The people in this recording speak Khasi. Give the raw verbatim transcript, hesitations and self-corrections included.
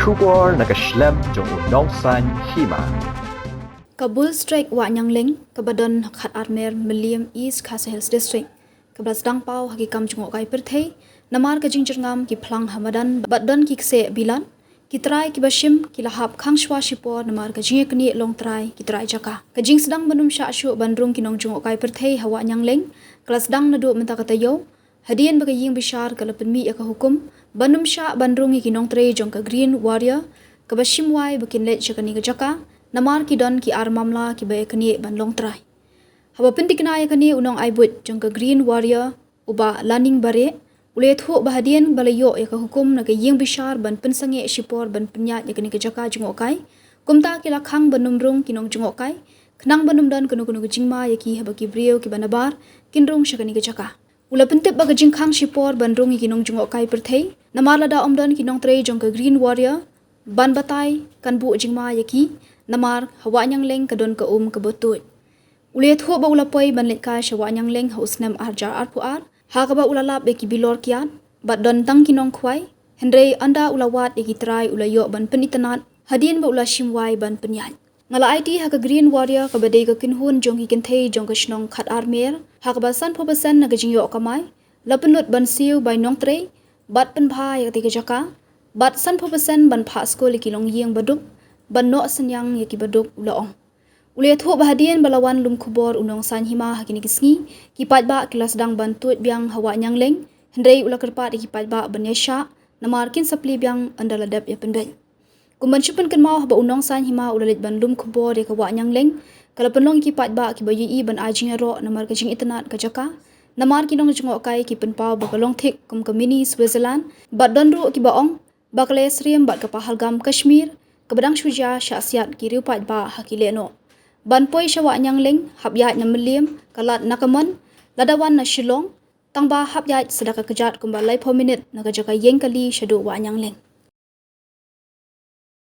Khubor na ka shlem jong u Nongsaiñ Hima. Ka Bull Strike Wahñiangleng, kaba don ha Khatar Mer, Mylliem, East Khasi Hills District, kaba la sdang paw ha ki kam jngohkai pyrthei namar ka jingjyrngam ki phlang ha madan bad don ki kseh bilat. Ki trai kiba shim ki la hap khang shuwa shipor namar ka jingïaknieh longtrai ki trai jaka. Ka jingsdang ban ym shah shuh ban rung ki nongjngohkai pyrthei ha Wahñiangleng ka la sdang naduh mynta ka taïew, hadien ba ka ïing bishar ka la pynmih ïa ka hukum ban ym shah ban rung ïa ki nongtrei jong ka Green Warrior kaba shim wai ba kin leit sha kane ka jaka, namar ki don ki ar mamla kiba ïaknieh ban longtrai. Haba pyntikna ïa kane, u nongai buit jong ka Green Warrior, u Bah Laning Bareh, u la ïathuh ba hadien ba la ïoh ïa ka hukum na ka ïing bishar ban pynsangeh shipor ban pynïaid ïa kane ka jaka jngohkai, kumta ki la khang ban ym rung ki nongjngohkai khnang ban ym don kano kano ka jingma ïa ki haba ki briew kiba nabar kin rung sha kane ka jaka. U la pyntip ba ka jingkhang shipor ban rung ïa ki nongjngohkai pyrthei namar lada ym don ki nongtrei jong ka Green Warrior ban batai, kan buh jingma ïa ki, namar ha Wahñiangleng ka don ka um kaba tuid. U la ïathuh ba u la poi ban leit kai sha Wahñiangleng ha u snem ar hajar arphew ar, ha kaba u la lap ïa ki bilor kiad bad don tang ki nongkhwai, hynrei ynda u la wad ïa ki trai u la ïoh ban pynitynnad hadien ba u la shim wai ban pynïaid. Nga la aiti ha ka Green Warrior, kaba dei ka kynhun jong ki kynthei jong ka shnong Khatar Mer, ha kaba sanphew percent na ka jingïoh kamai la pynlut ban siew bai nongtrei bad pynbha ïa katei ka jaka, bad sanphew percent ban phah skul ïa ki longïing baduk, ban noh synñiang ïa ki baduk, u la ong. U la ïathuh ba hadien ba la wan lum khubor u Nongsaiñ Hima ha kine ki sngi, ki paidbah ki la sdang ban tuid biang ha Wahñiangleng, hynrei u la kyrpad ïa ki paidbah ban ïaishah namar kin sa plie biang ynda la dep ïa pynbeit. Kum ban shu pynkynmaw, haba u Nongsaiñ Hima u la leit ban lum khubor ïa ka Wahñiangleng, ka la pynlong ïa ki paidbah kiba ïohi ban ai jingïaroh namar ka jingitynnad ka jaka, namar ki nongjngohkai ki pynpaw ba ka long thik kum ka mini Switzerland, bad don ruh kiba ong ba ka la ïasyriem bad ka Pahalgam Kashmir, kaba dang shu jia shah siat ki riew paidbah ha ki lehnoh. Ban poi sha Wahñiangleng hap ïaid na Mylliem, ka lad na ka mon, lada wan na Shillong, tang ba hap ïaid sa da ka kjat kumba laiphew minit na ka jaka ïeng kali shaduh Wahñiangleng.